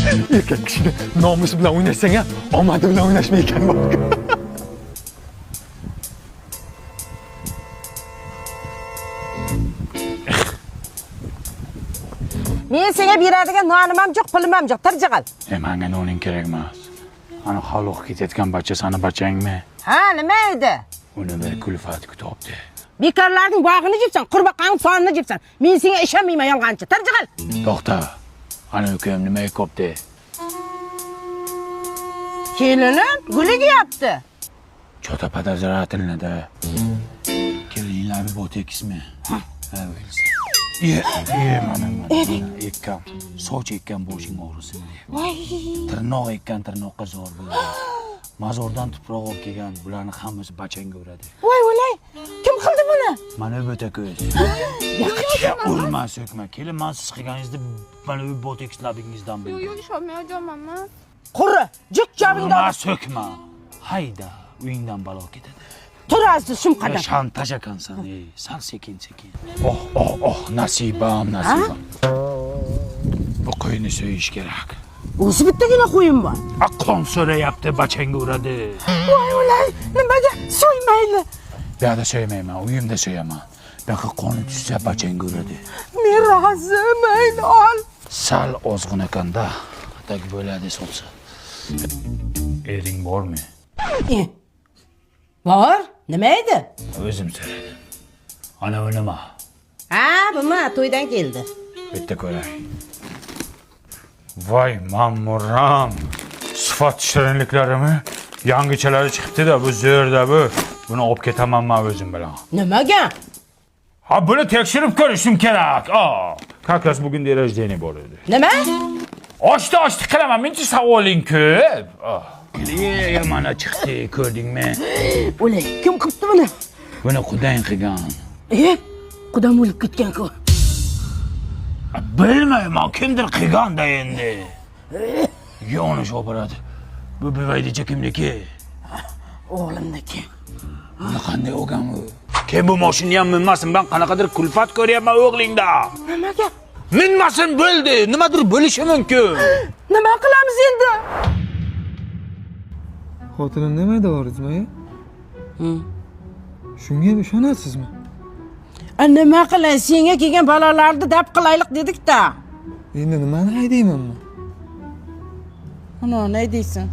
Erkak kishini nomusi bilan o'ynashsang ham, omadi bilan o'ynashma ekan. Men senga beradigan nonim ham yo'q, pulim ham yo'q. Tirjig'il. Manga noning kerak emas. Ana hovliqqa ketayotgan bacha sani bachangmi? Ha, nima edi? Uni bir kulfat kutibdi. Bekorlarning bog'ini jebsan, qurbaqaning sonini jebsan. Men senga ishonmayman yolg'onchi. Tirjig'il. To'xta. Ana ukam nimaga kopdi? Kelinim guli yeyapti. Чё-то подозрительно, да. Kelinlar boteksmi? Ha, o'lsa. Ye, ye, mana mana. Ekkan, soch ekkan boshing og'risin deb. Voy. Tirnoq ekkan tirnoqqa zo'r bo'ladi. Mozordan tuproq olib kelgan, bularni hammasi bachangga uradi. Voy o'lay. Kim qildi buni? Mana bu ko'z. Urma, so'kma. Kelin, man siz qilganingizni mana bu boteks labingizdan Yo'q, bildim. yo'q, ishonmayapman emas. Quri, jiq jobingda. Urma, so'kma. Hayda, uyingdan balo ketadi. Tur aziz shum qadam. Shantaj ekansan, ey. Sal sekin sekin. Oh, oh, oh, nasibam, nasibam. Bu qo'yni so'yish kerak. O'zi bittagina qo'yim bor. A qon so'rayapti, bachangga uradi. Voy o'lay, nimaga so'ymayli? Bu yoqda so'ymayman, uyimda so'yaman. Bu yoqqa qoni tushsa bachangga uradi. Men rozi, mayli ol. Sal ozg'in ekanda, tak bo'ladi solsa. Ering bormi? E, bor, nima edi? O'zim so'radim. Ana u nima? Ha, bumi to'ydan keldi. Bitta ko'ray. Voy mamuram. Sifat shirinliklarimi? Yangichalari chiqibdi-da, bu zo'rda bu. Buni olib ketaman men o'zim bilan. Nimaga? Ha, buni tekshirib ko'rishim kerak. A, как раз bugun день рождения bor edi. Nima? Ochdi, ochdi qilaman. Mencha savoling ko'p. Ah. E, mana chiqdi, ko'rdingmi? O'lay, kim qilibdi buni? Buni qudang qilgan. E, qudam o'lib ketgan-ku. Bilmayman, kimdir qilgan-da endi. Yonish operadi. Bu buvaydicha kimniki? O'g'limniki. Buni qanday olgan u? Kim bu mashinani ham minmasin, ben qanaqadir kulfat ko'ryapman o'g'lingda. Nimaga? Minmasin bo'ldi, nimadir bo'lishi mumkin. Nima qilamiz endi? Xotinim nima deyapsizmi, aya? Shunga ham ishonasizmi? A, nima qilay, senga kelgan balolarni daf qilaylik dedik-da. Endi nimani haydayman men? Ana, ne deysan?